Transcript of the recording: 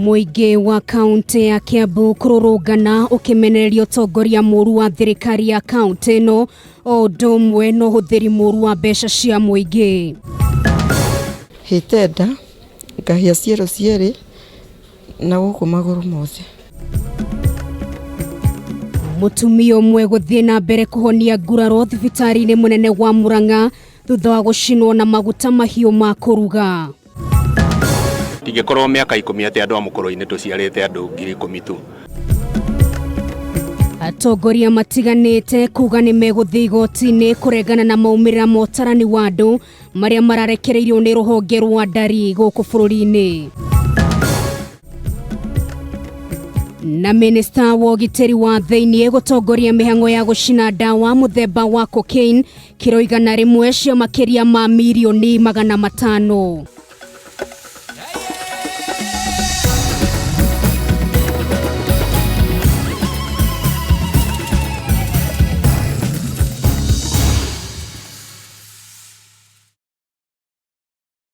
Mũingĩ wa kaũntĩ ya Kiambu kũrũrũngana ũkĩmenereria ũtongoria mũru wa thirikari ya kaũntĩ ĩno o ũndũ ũmwe na ũhũthĩri mũru wa mbeca cia mũingĩ. Hĩte nda, ngahĩa ciero cierĩ na gũkũ magũrũ mothe. Mũtumia ũmwe gũthiĩ na mbere kũhonia nguraro thibitarĩ-inĩ mũnene wa Murang'a thutha wa gũcinwo na maguta mahiũ ma kũruga. Tingĩkorwo mĩaka ikũmi atĩ andũ a mũkũrũ-inĩ tũciarĩte andũ 10,000 tu. Atongoria matiganĩte kuga nĩ megũthiĩ igoti-inĩ kũregana na maumĩrĩra ma ũtarani wa andũ marĩa mararekereirio nĩ rũhonge rwa ndari gũkũ bũrũri-inĩ. Na minista wa ũgitĩri wa thĩiniĩ gũtongoria mĩhang'o ya gũcina ndawa mũthemba wa cocaine kiro 100 cia makĩria ma mirioni 500.